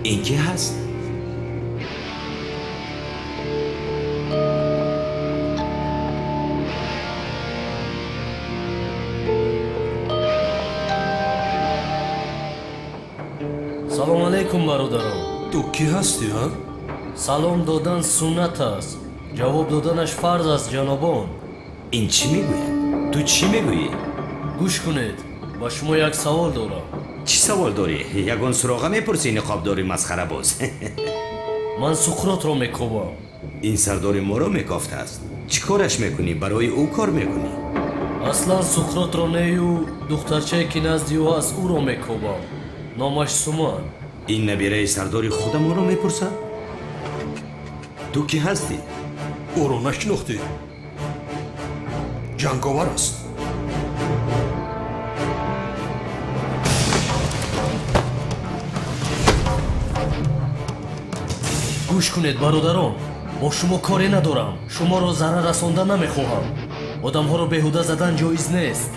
Ин ки ҳаст? Салом алейкум, бародарон. Ту кӣ ҳастӣ, ҳа? Салом додан суннат аст, ҷавоб доданаш фарз аст, ҷанобон. Ин чӣ мегӯяд? Ту чӣ мегӯӣ? Гӯш кунед, ба шумо як савол дорам. Чӣ савол дорӣ? Ягон суроға мепурсӣ, ниқобдори масхарабоз? Ман Суқротро мекобам. Ин сардори моро мекофтааст. Чӣ кораш мекунӣ? Барои ӯ кор мекунӣ? Аслан Суқротро нею духтарчае ки назди ӯ аст, ӯро мекобам. Номаш Суман. Ин набираи сардори худамонро мепурсад? Ту кӣ ҳастӣ? Ӯро нашинохтӣ? Ҷанговар аст. Гӯш кунед, бародарон, бо шумо коре надорам. Шуморо зарар расонда намехоҳам. Одамҳоро беҳуда задан ҷоиз нест.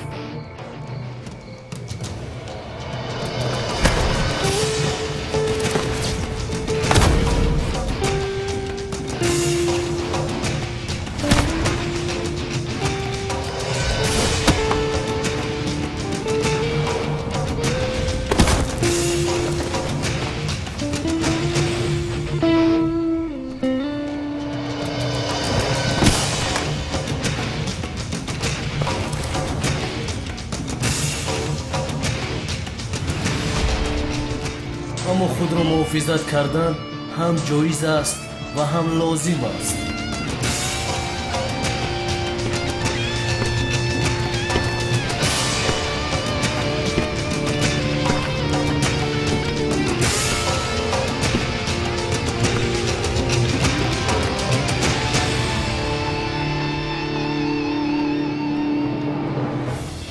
Аммо худро муҳофизат кардан ҳам ҷоиз аст ва ҳам лозим аст.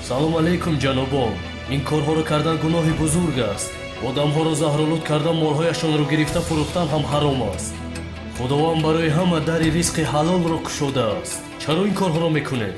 Салом алейкум, ҷанобон. Ин корҳоро кардан гуноҳи бузург аст. Одамҳоро заҳролуд кардан, молҳояшонро гирифта фурӯхтан ҳам ҳаром аст. Худованд барои ҳама дари ризқи ҳалолро кушодааст. Чаро ин корҳоро мекунед?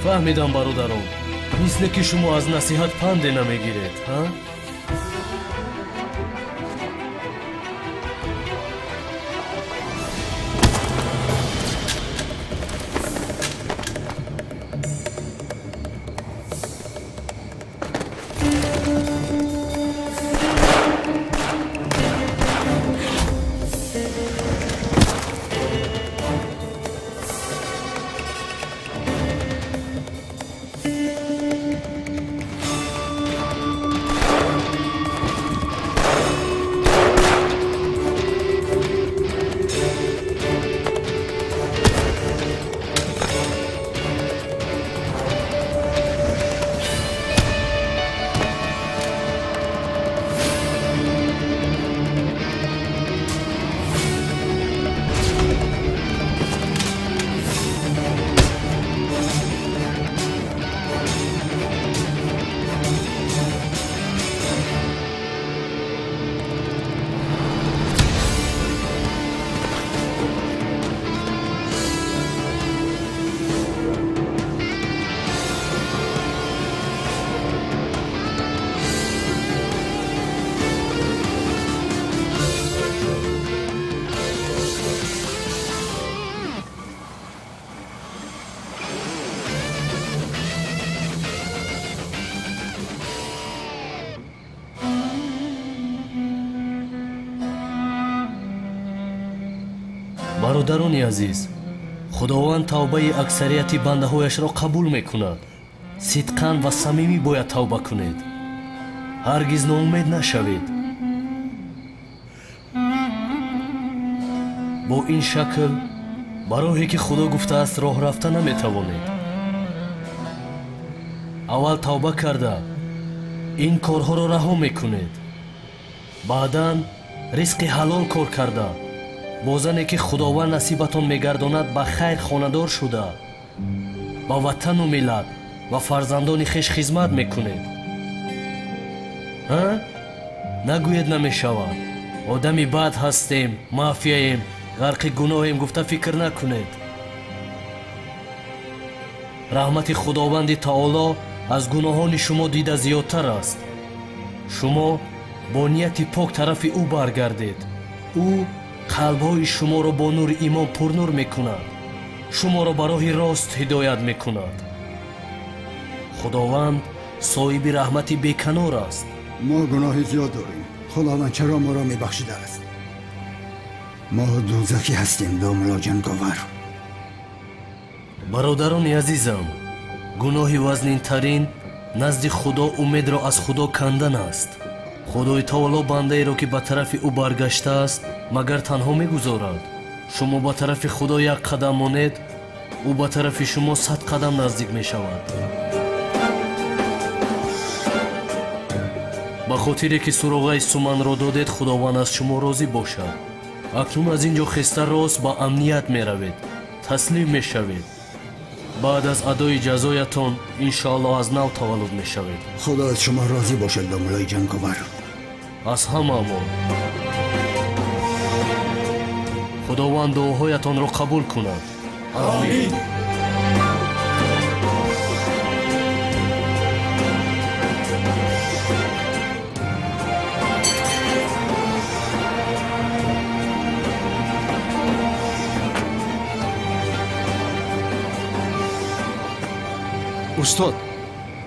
Фаҳмидам, бародарон, мисле ки шумо аз насиҳат панде намегиред, ҳа? Бародарони азиз, Худованд тавбаи аксарияти бандаҳояшро қабул мекунад. Сидқан ва самимӣ бояд тавба кунед. Ҳаргиз ноумед нашавед. Бо ин шакл Ба роҳе ки Худо гуфтааст роҳ рафта наметавонед. Аввал тавба карда ин корҳоро раҳо мекунед. Баъдан ризқи ҳалол кор карда бо зане ки Худованд насибатон мегардонад ба хайр хонадор шуда ба ватану миллат ва фарзандони хеш хизмат мекунед. Ҳа? Нагӯед намешавад. Одами бад ҳастем, мафияем, ғарқи гуноҳем гуфта фикр накунед. Раҳмати Худованди Таоло аз гуноҳони шумо дида зиёдтар аст. Шумо бо нияти пок тарафи ӯ баргардед. Ӯ қалбҳои шуморо бо нури имон пурнур мекунад. Шуморо ба роҳи рост ҳидоят мекунад. Худованд соҳиби раҳмати беканор аст. Мо гуноҳи зиёд дорем. Худованд чаро моро мебахшидааст? Мо дӯзахӣ ҳастем, домулло ҷанговар. Бародарони азизам, гуноҳи вазнинтарин назди Худо умедро аз Худо кандан аст. Худои Таоло бандаеро ки ба тарафи ӯ баргаштааст, магар танҳо мегузорад? Шумо ба тарафи Худо як қадам монед, ӯ ба тарафи шумо 100 қадам наздик мешавад. Ба хотире ки суроғаи суманро додед, Худованд аз шумо розӣ бошад. Акнун аз ин ҷо хеста рост ба амният меравед, таслим мешавед. Баъд аз адои ҷазоятон иншоаллоҳ аз нав таваллуд мешавед. Худо аз шумо розӣ бошад, домуллои ҷанговар. Аз ҳамаамон. Худованд дуоҳоятонро қабул кунад. Амин. Устод,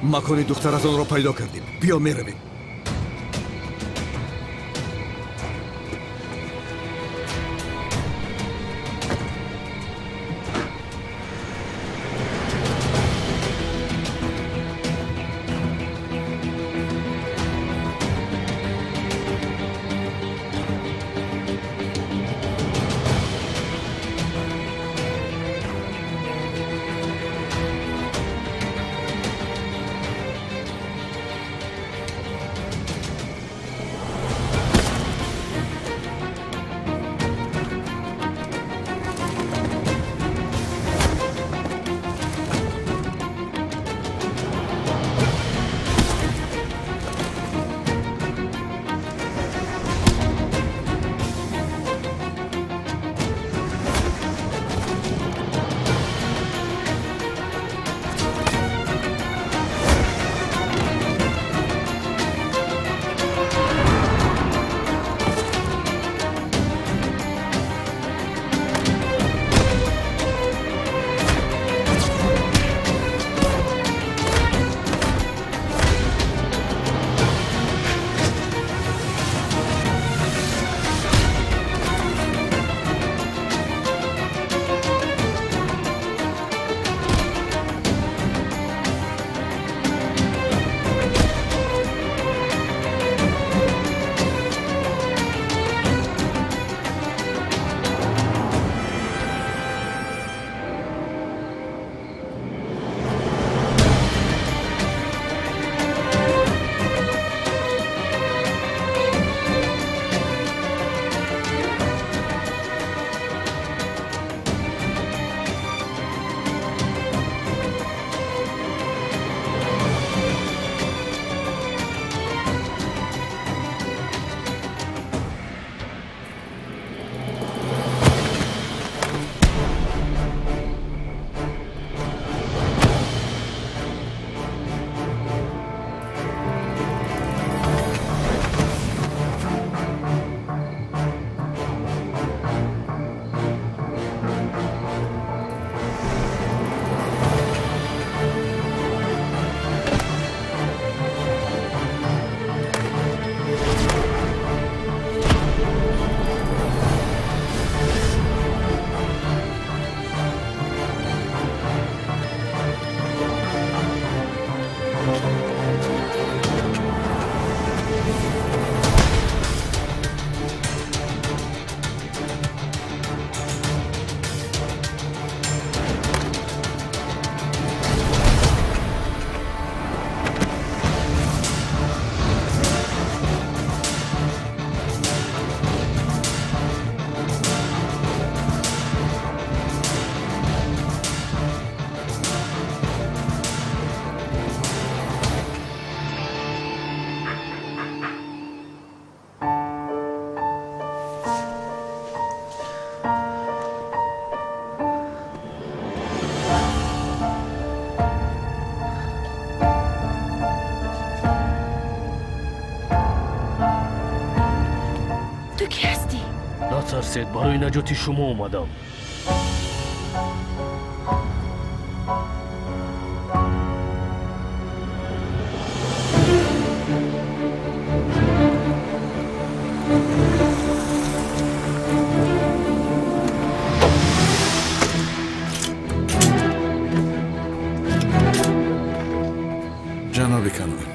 макони духтаратонро пайдо кардем. Биё меравем. Натарсед, барои наҷоти шумо омадам. Ҷаноби Канон,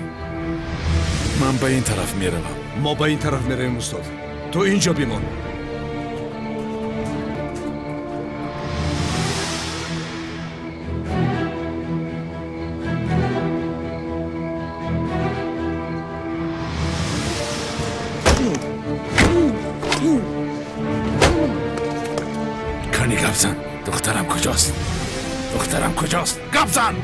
ман ба ин тараф меравам. Мо ба ин тараф меравем, устод. Ту ин ҷо бимон. Кани гап зан, духтарам куҷост? Духтарам куҷост? Гап зан!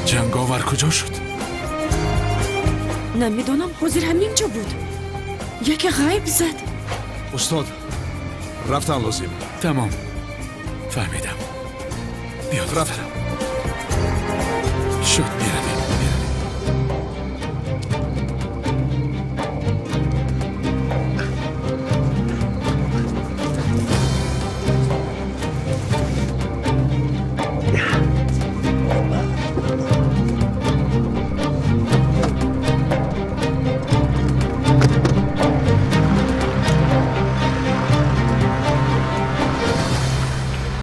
Ҷанговар куҷо шуд? Намедонам, ҳозир ҳамин ҷо буд. Яке ғайб зад. Устод, рафтан лозим. Тамом, фаҳмидам. Биё, рафтам. Шуд, меравем.